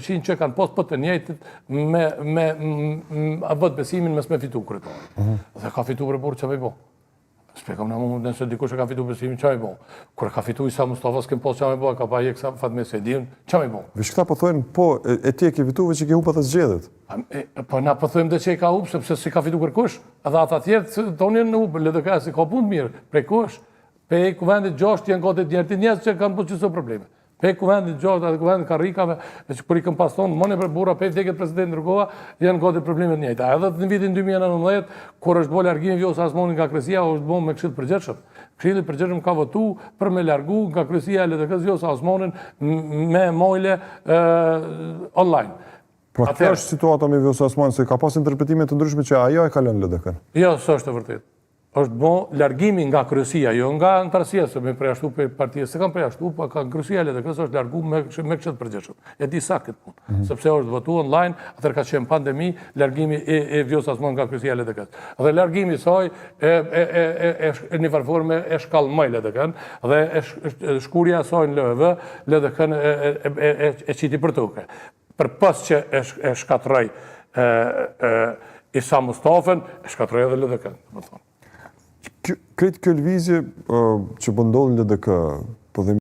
80% që kanë pas po të njëjtit me, me, me votëbesimin mos me fitu kryetari. Mm -hmm. Dhe ka fitu bre burrë ça me bo. S'po na mund nëse dikush e ka fitu besimin, ça me bo? Kur e ka fitu Isa Mustafa, s'kem pas ça me bo, e ka pa hjek Fatmir Sejdiun, ça me bo? Veç këta po thojnë, po, e, e ti e ke fitu, veç e ke hup atë zgjedhjet. Po na po thojmë dhe që e ka hup, sepse s'i ka fitu kërkush, edhe ata tjerë tonë janë hup, LDK s'i ka punë mirë, prej kush? Pej kuvendit 6 janë gati të njëjtit njerëz që kanë po qëso probleme. Pej kuvendit 6 edhe kuvendit karrikave, e që kur i këm pas thonë, mone bre burra, pej vdekjes presidentit Rugova, janë gati problemet të njëjta. Edhe në vitin 2019, kur është bo largimi Vjosa Osmanit nga kryesia, është bo me këshill përgjithshëm. Këshilli përgjithshëm ka votu për me largu nga kryesia e LDK-së Vjosa Osmanin me maile online. Pra kjo është situata me Vjosa Osmanin, se ka pas interpretime të ndryshme që ajo e ka lënë LDK-në. Jo, s'është e vërtetë. është bo largimi nga kryesia, jo nga anëtarësia, se me përjashtu prej partisë, s'e kanë përjashtu, po ka kryesia e LDK-së është largu me, me këshill të përgjithshëm. E di saktë këtë punë, mm -hmm. sepse është votu online, atëherë ka qenë pandemi, largimi e, e Vjosa Osmanit nga kryesia e LDK-së. Dhe largimi i saj e, e, e, e, e, e një farë forme e shkallmoi LDK-në, dhe e, e, shkuarja e saj në LVV, LDK-në e, e, e, e, e qiti për toke. Përpos që e, e shkatërroi e, e, Isa Mustafën, e shkatërroi edhe LDK-në, domethonë. Krejt kjo lëvizje që po ndodh në LDK,